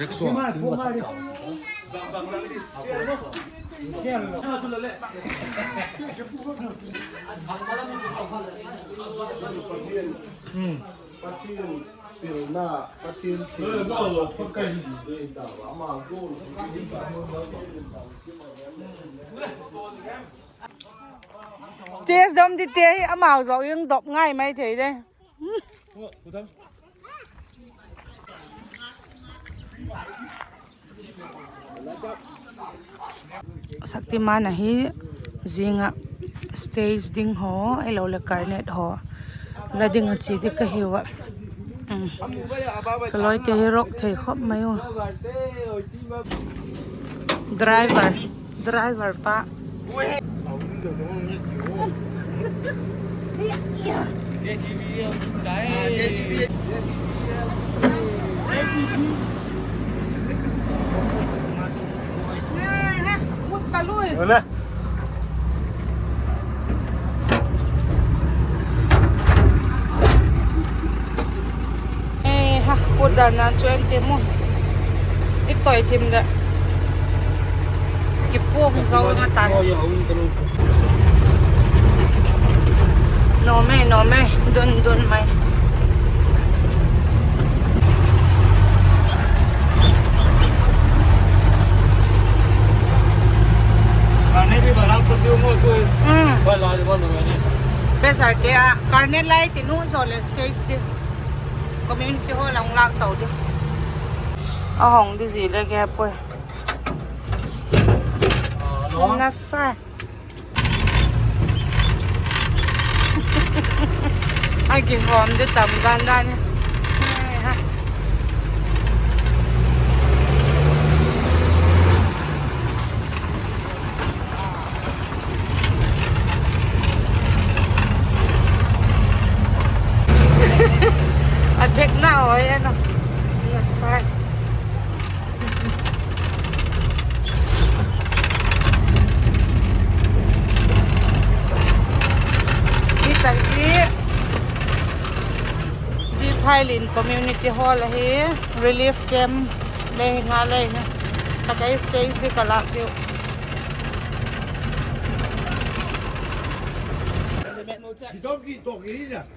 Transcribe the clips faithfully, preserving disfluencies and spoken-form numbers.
Stage dom dite hi amau zawk ing dop ngai mai thei de. Saktiman ahi, zing ah stage ding haw, ahiloleh clarinet haw la ding a chia di ka hiu a. Ka lawite hi rock thei khop mai u. Driver, driver pa. Kut dan a chuan ti mu. I toi thim le. Kipuak zo nga ta. Nome, nome, dun, dun mai. Bazar te a, clarinet lai ti nu zo le stage ti. Community hall a hung lâk to di. A hong di zi le ke pui. Nasa. A kihawm di tam dan dan i. A jek na oi ano. Nasa. Hi tak hi, hi Phailin Community Hall ahi, relief camp le hi nga le hi. Takai stage hi ka lâk diu.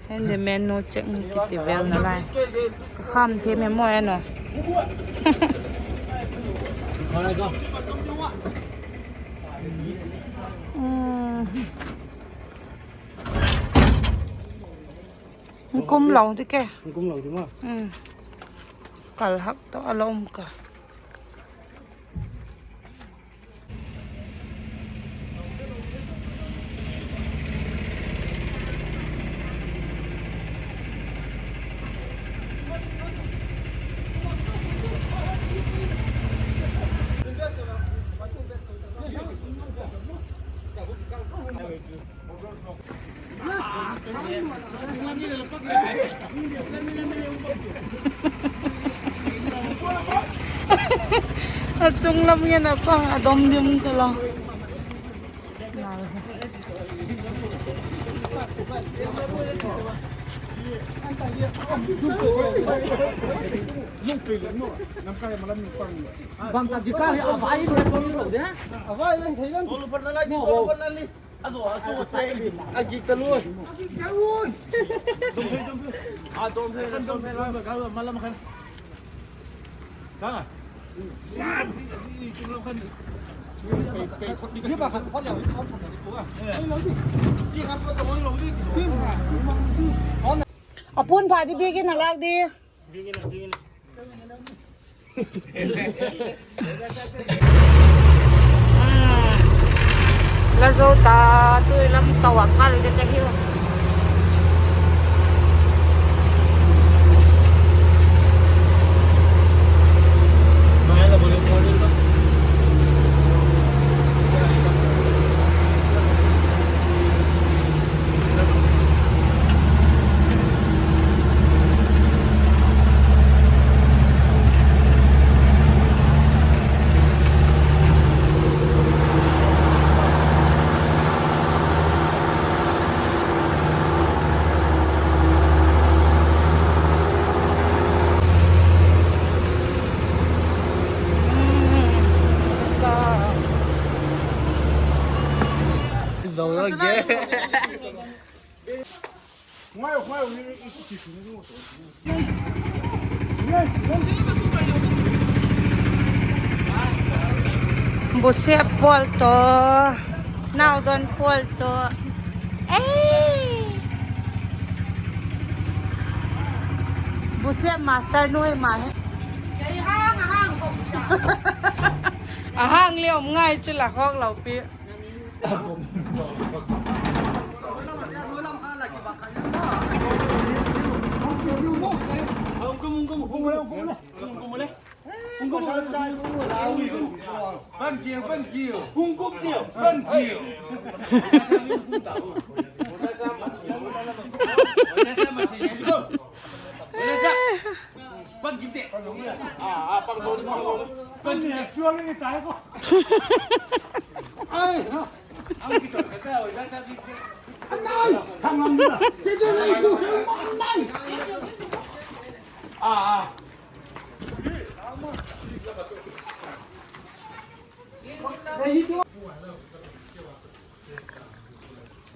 Handyman nu check ni kiti vel na lai. Ka kham thiam em maw ano. Kum lo di ke. Kal hak tawh a la um ka. A chung lam ngen a pang a dom dim ta lo. Bang ta guitar hi a vai le ton lo de. A vai le thei lang. A gik ta lui. A pun pha di, biakin a lâk di. La zo ta, tui lam to a kal de ka hiu. Busep pawl tawh, naudon pawl tawh. Ei! Busep master nu hi ma hi. A hang le um ngai chu la hawk lo pi.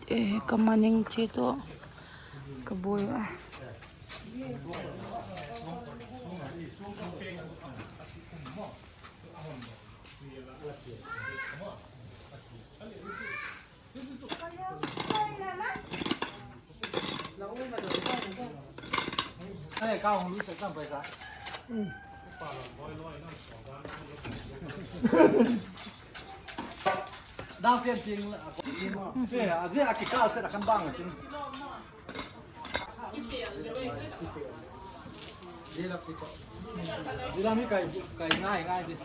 E, ka maning chi tu ka bul a. Dang siam ting a, a zia a kikal chet a kan bang a chin. Zia lam hi kai, kai ngai ngai di.